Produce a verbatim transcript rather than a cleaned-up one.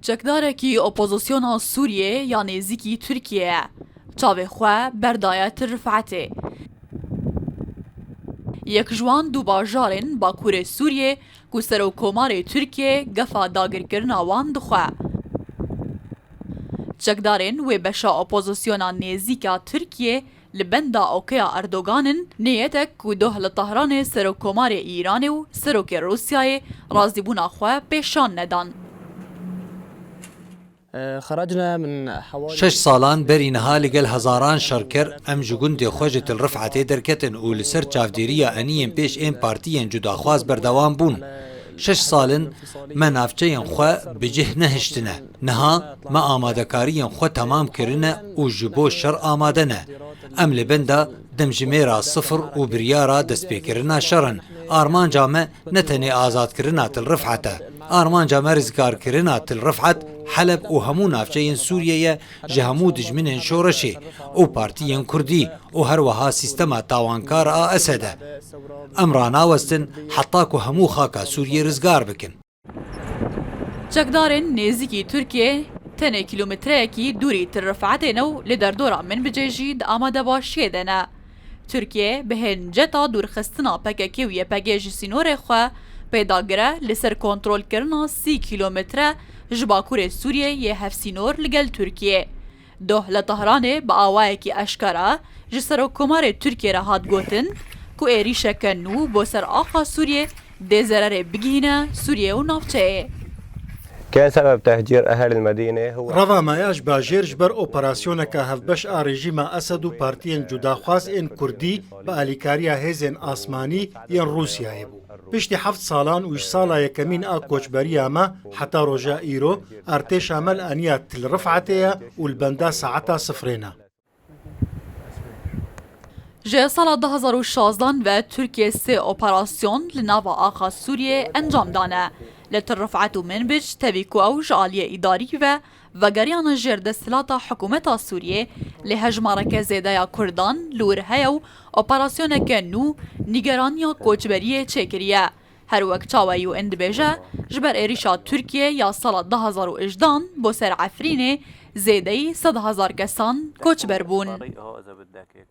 Çekdarekî opozisyona Sûriyê ya nêzîkî Tirkiyê ye. Çavê xwe berdaye Til Rifetê. Yek ji wan du bajarên Bakurê Sûriyê ku Serokkomarê Tirkiyê gefa dagirkirina wan dixwe. Çekdarên wê beşa opozisyona nêzîka Tirkiyê li benda okeya Erdogan in, niyetek ku doh li Tehranê Serokkomarê Îranê û Serokê Rûsyayê razîbûna xwe pêşan nedan. Şeş salan berî niha li gel hezaran şerker em ji gundê xwe ji Til Rifetê derketin û li ser çavdêriya eniyên pêş ên partiyên cudaxwaz berdewam bûn. Şeş sal in me navçeyên xwe bi cih nehiştine. Niha me amadekariyên xwe temam kirine û ji bo şer amade ne. Em li benda demjimêra sifir û biryara destpêkirina şer in. Armanca me ne tenê azadkirina Til Rifet e. Armanca me rizgarkirina Til Rifet, Heleb û hemû navçeyên Sûriyê ye ji hemû dijminên şoreşê û partiyên kurdî û her wiha sîstema tawankar a Esed e. Em ranawestin heta ku hemû xaka Sûriyê rizgar bikin. Çekdarên nêzîkî Tirkiyê tenê kîlometreyekî dûrî Til Rifetê ne û li derdora Minbicê jî di amadebaşiyê de ne. Tirkiye bi hênceta dûrxistina P K K û Y P G ji sînorê xwe pêdagire li ser kontrolkirina sî kîlometre ji bakurê Sûriyê yê hevsînor li gel Tirkiye. Doh li Tehranê bi awayekî eşkera ji Serokkomarê Tirkiye re hat gotin ku êrîşeke nû bo ser axa Sûriyê dê zererê bigihîne Sûriyê û navçeyê. كان سبب تهجير أهالي المدينة هو Reva me ya ji bajêr ji ber operasyoneke hevbeş a rejîma Esed û partiyên cudaxwaz ên Kurdî bi alîkariya hêzên asmanî yên Rûsyayê bû. Piştî heft salan û ji sala yekemîn a koçberiya me heta roja îro, artêşa me li eniya Til Rifetê ye û li benda saeta sifrê ne. Ji sala du hazar û şazdan ve Tirkiye sê operasyon li nava axa Sûriyê encam dane. Li Til Rifet û Minbic tevî ku ew ji aliyê îdarî ve vegeriyane jêr desthilata hikûmeta Sûriyê, lê hejmareke zêde ya Kurdan li wir heye û operasyoneke nû nîgeraniya koçberiyê çêkiriye. Her wek çawa U N dibêje, ji ber êrîşa Tirkiye ya sala du hazar û hejdehan bo ser Efrînê zêdeyî sed hezar kesan koçber bûn.